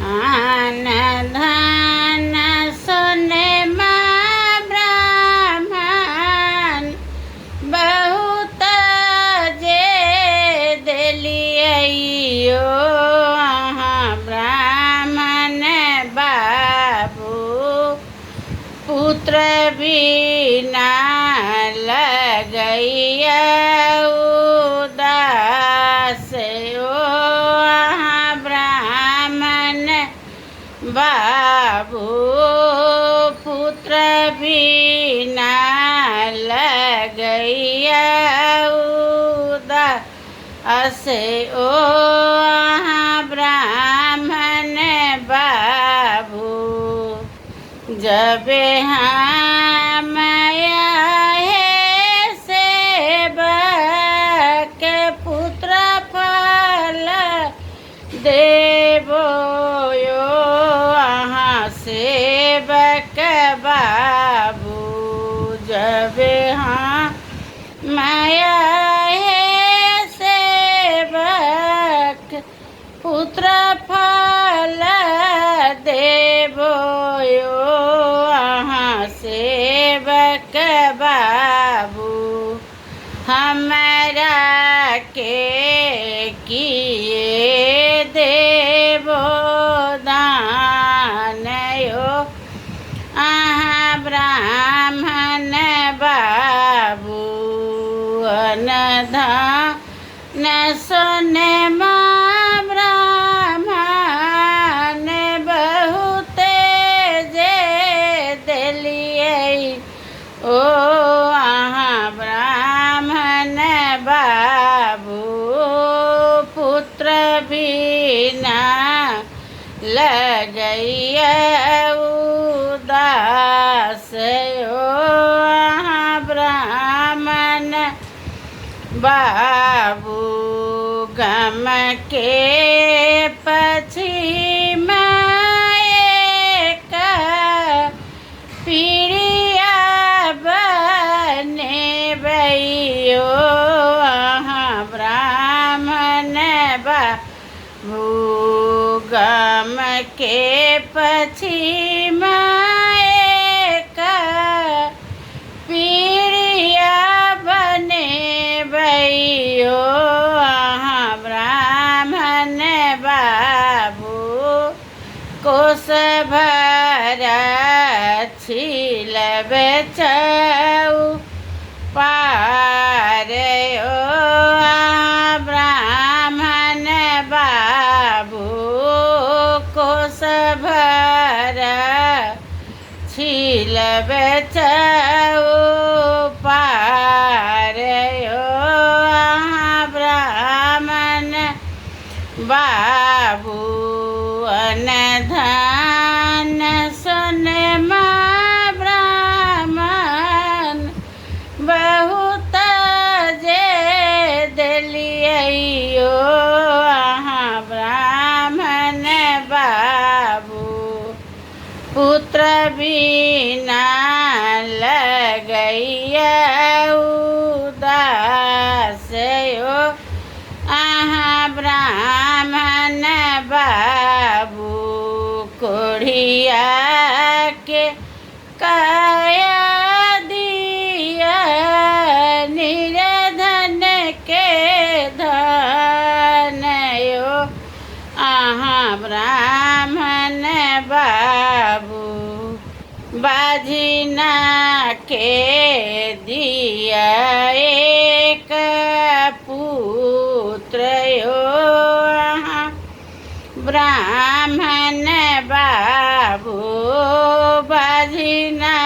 आन धन सोनमा ब्राह्मण बहुत जे देलियै अहाँ ब्राह्मण बाबू, पुत्र बिना लगैया उदास ओ अहाँ ब्राह्मण बाबू, पुत्र बिना लगैया उदास ओ अहाँ ब्राह्मण बाबू। जब हम आहे सेवक पुत्र फल देबो यो अहाँ सेवक बाबू, जब हम आहे सेवक पुत्र फल देबो यो अहाँ सेवक बाबू, हमरा के किए देबो दान यो अहाँ ब्राह्मण बाबू, अनधन सोनमा ब्राह्मण बहुते जे देलियै ओ अहाँ ब्राह्मण बाबू, पुत्र बिना लगैया उदास ओ अहाँ ब्राह्मण बाबू, गम के पछिम एक पीड़िया बनेबैयो अहाँ ब्राह्मण बाबू, गम के पछिम एक पीड़िया बनेबैयो अहाँ ब्राह्मण बाबू, कोष भर छिलब चौ पार ओ ब्राह्मण बाबू, कोष भर छिलब चौ पार ओ ब्राह्मण बाबू, अनधन सोनमा ब्राह्मण बहुत जे देलियै अहाँ ब्राह्मण बाबू, पुत्र बिना लगैया उदास ओ अहाँ ब्राह्मण बाबू, कोढ़िया के काया दिया निर्धन के धन यो अहाँ ब्राह्मण बाबू, बाझिना के दिया एक पुत्र यो अहाँ ब्राह्मण बाबू, बाझिना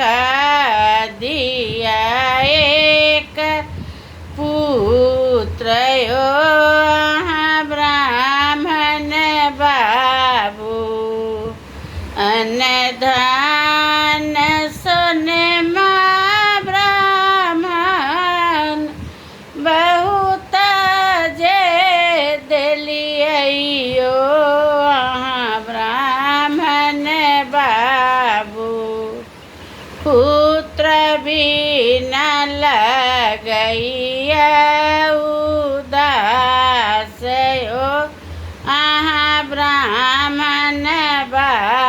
का दिया एक पुत्र यो अहाँ ब्राह्मण बाबू, अनधन सोनमा ब्राह्मण बहुत जे देलियै अहाँ ब्राह्मण बाबू, पुत्र बिना लगैया उदास ओ अहाँ ब्राह्मण बाबू।